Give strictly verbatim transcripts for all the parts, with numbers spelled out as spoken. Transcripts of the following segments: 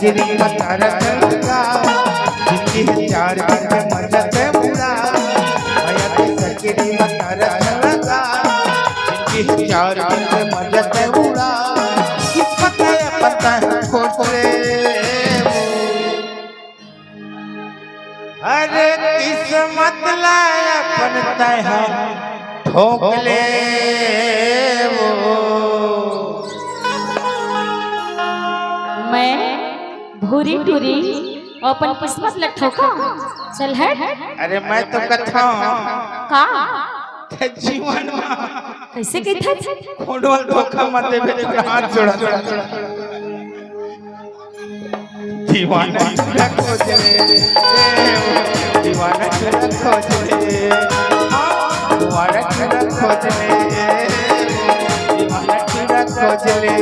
सकरी मतारा लगा, जिंदगी है चार दिन के मजा से उड़ा। भैया के सकरी मतारा लगा, जिंदगी है चार दिन के मजा से उड़ा। किस्मत है पता है खोज ले वो। अरे किस्मत ला अपन तैं ठोक ले वो। मैं भूरी टूरी अपन किस्मत ला ठोका। चल हट। अरे मैं तो कथौं का? ते जीवन मा कैसे कहत? खोंडवाल धोखा मत देबे, हाथ जोड़ा, जोड़ा, जोड़ा। दीवाना टूरा खोज ले, दीवाना टूरा खोज ले, दीवाना टूरा खोज ले, दीवाना टूरा खोज ले।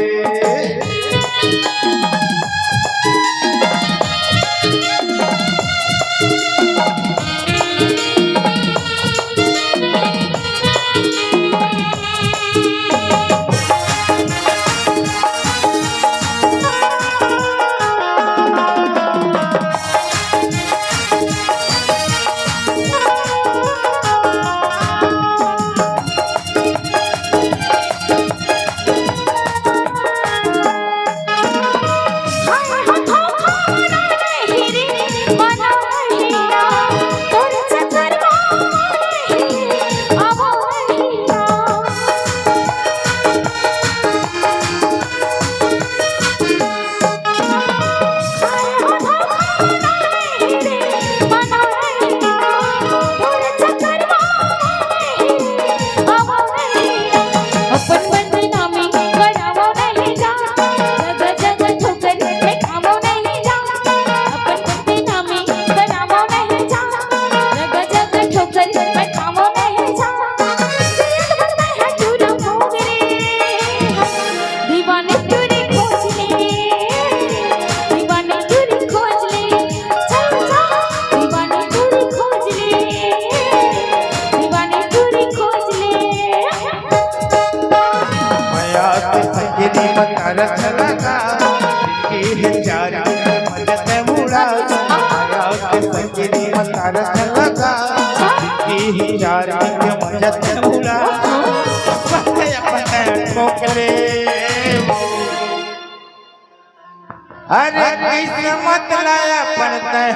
अरे किस्मत ला अपन तैं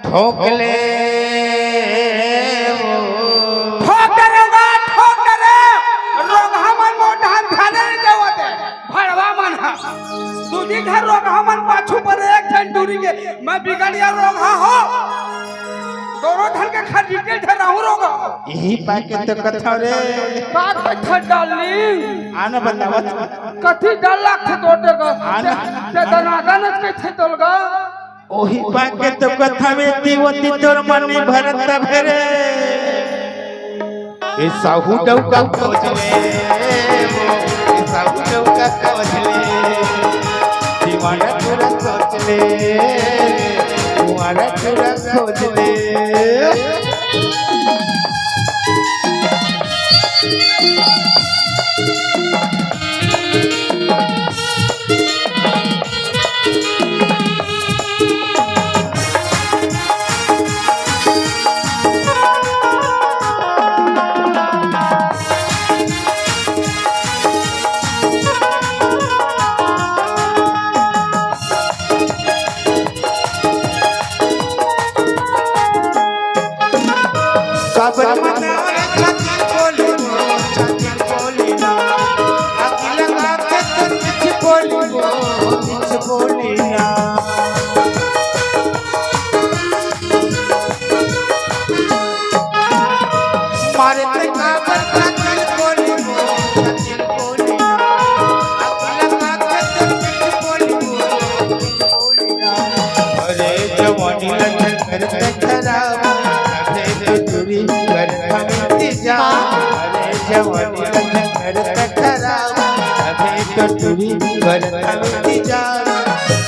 ठोक ले वो। ठोकरे गा ठोकरे। रोगहा मन मोटान खाने नहीं देवत हे भड़वा मन हा। दूजी घर रोगहा मन पाछू पर एक झन टूरी के। मैं बिगड़िया रोगहा हो। दोनों झन के खरीदे धराहूं रोगहा। यही पाके तो कथौं रे। का कथौं डार्लिंग? आना बतावत। कथी डर लागथे तोटे का? आना। ते दनादन कथे तोलगा। ओही पाके तो कथौं में ती वती तोर मन नहीं भरत तभे रे। ए साहू डौका खोज ले वो, ए साहू डौका खोज ले। दीवाना टूरा खोज ले, दीवाना टूरा खोज ले। अरे जवानी लचर करत खराब, अबे तो टूरी करत हवे इंतजाम। अरे जवानी लचर करत खराब, अबे तो टूरी करत हवे इंतजाम।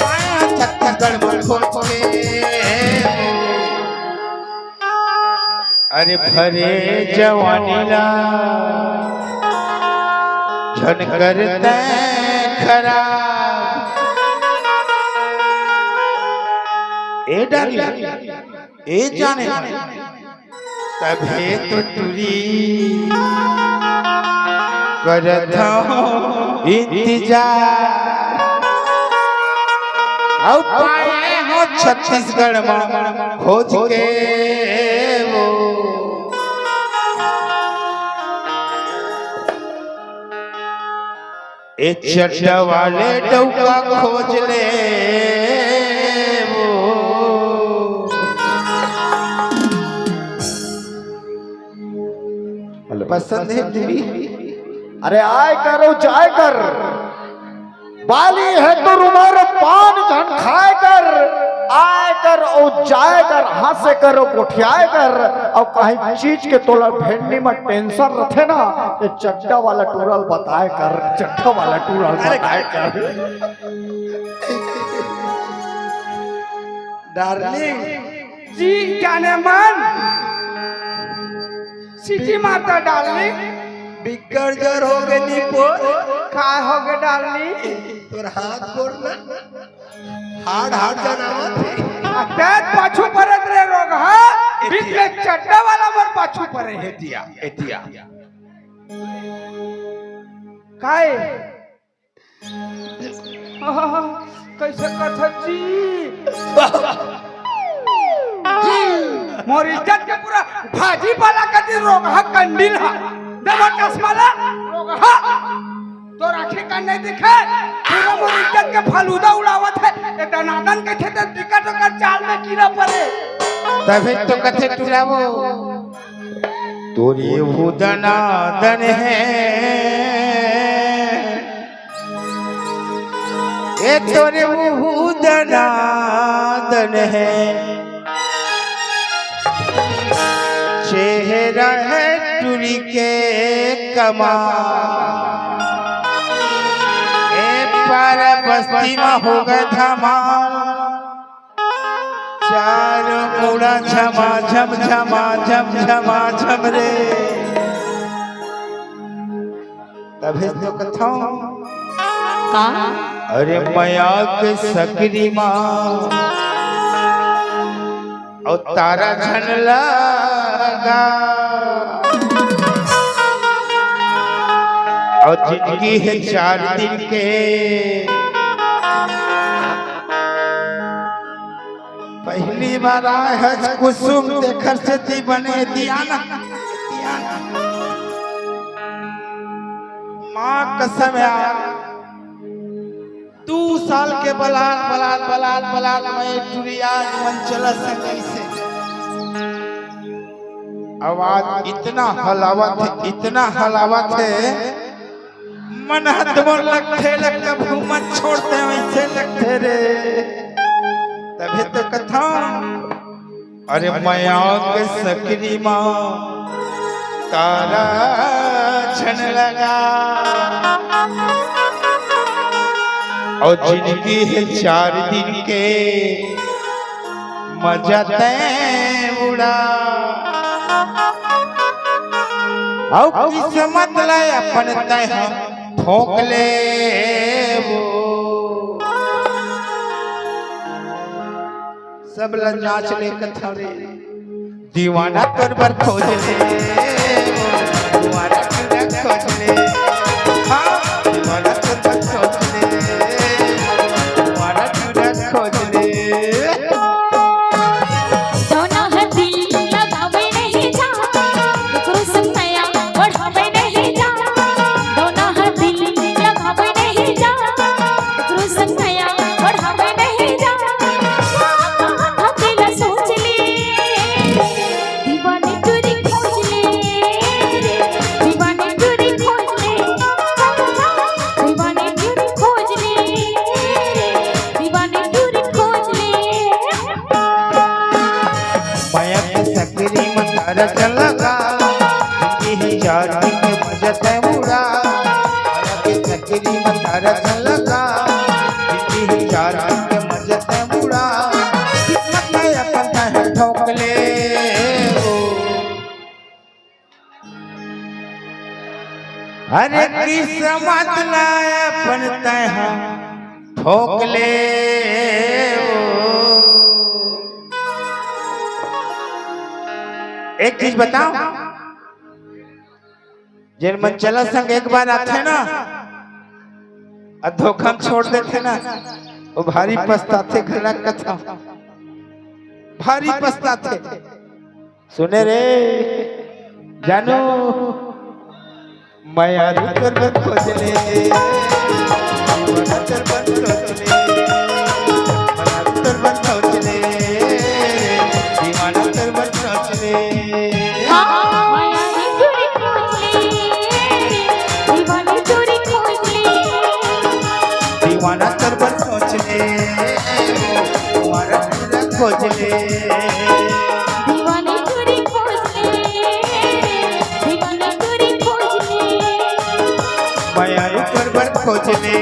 पाया छत्तीसगढ़ में खोज के। अरे भरे जवानी ला झन करत खराब। ए डार्लिंग, ए जाने, तभे तो टूरी करत हूँ इंतजार। अउ पाए हो छत्तीसगढ़ में खोज के वो। ए चड्डा वाले डौका खोज ले वो। हेलो। पसंद है टूरी? अरे आय कर, अउ जाय कर। बाली हे तोर उमर, पान झन खाय कर, आय कर अउ जाय कर, हंसे कर अउ गोठियाय कर, अउ कहीं चीज के तोला भेंडी में tension रथे ना, ये चड्डा वाला टूरा ल बताय कर, चड्डा वाला टूरा ल बताय कर। डार्लिंग। जी जाने मन। सीटी मारता डार्लिंग। बिक्कट जोर हो गे निपोर। काय हो गे डार्लिंग? तोर हाथ गोड़ ना हाड़ हाड़ जनावत हे। अतेक पाछू परत रे रोगहा, बीच में चड्डा वाला मोर पाछू परे हे। एतिया, एतिया। काय? आहा, कइसे कथची? मोर इज्जत के पूरा भाजी पाला कति रोगहा कंडील हा। दे मोर चश्मा ला, रोगहा। तोर आँखी का नहीं दिखे? पूरा मोर इज्जत के फालूदा उड़ावत हे। ए दनादन कथे त टिकट ओकर चाल में कीड़ा परे। तभे तो कथे टूरा वो। तोर ये हू दनादन हे। ए तोर ये हू दनादन हे। चेहरा हे टूरी के कमाल। ए पारा बस्ती में हो गे धमाल। चारों मुड़ा झमाझम, झमाझम, झमाझम रे। तभे तो कथंव। का? अरे मया के सकरी मा अउ तारा झन लगा। अउ जिनगी हे चार दिन के। पहली बार आय हस कुसुम, तेखर सेती बने दियाना, दियाना। माँ कसम यार, दू साल के बलात, बलात, बलात, बलात, मैं टूरी आज मन चला सकइसे। आवाज इतना हलावत हे, इतना हलावत हे, मन हाथ मोर लगथे, लगथे, कभू मत छोड़ते, वइसे लगथे रे। तभे तो कथंव, अरे मया के सकरी मा तारा झन लगा, अउ जिनगी हे चार दिन के, मजा तैं उड़ा। अउ किस्मत ला अपन तैं ह ठोक ले वो। सब ला जांच ले कथंव रे। दीवाना तोर बर खोज ले, दीवाना तोर बर खोज ले। हाँ, दीवाना तोर बर खोज ले, दीवाना तोर बर खोज ले। दोना ह दिल लगावे नहीं जा, कुकुर संग मया बढ़ावे नहीं जा। दोना ह दिल लगावे नहीं जा, कुकुर संग मया बढ़ावे नहीं जा। कहाँ कहाँ थकेला सोच ले, दीवानी टूरी खोज ले, दीवानी टूरी खोज ले, दीवानी टूरी खोज ले, दीवानी टूरी खोज ले। मया के सकरी म तारा झन लगा, जिनगी हे चार दिन के मजा तैं उड़ा। मया के सकरी म तारा झन लगा, जिनगी हे चार दिन के मजा तैं उड़ा। किस्मत ला अपन तैं ह ठोक ले वो। अरे किस्मत ला अपन तैं ह ठोक ले वो। एक चीज बताओ, जेन मन चला संग एक बार आथे ना, अउ धोखा में छोड़ देथे ना, वो भारी पछताथे, घला कथा भारी पछताथे। सुने रे जानू, मयारू तोर बर खोज ले, दीवाना तोर बर सोच ले, मयारू तोर बर खोज ले, दीवाना तोर बर सोच ले। मयारू तोर बर खोज ले, दीवाना तोर बर खोज ले। दीवाना तोर बर सोच ले, मयारू तोर बर खोज ले। दीवाना तोर बर खोज ले, दीवाना तोर बर खोज ले। मयारू तोर बर खोज ले,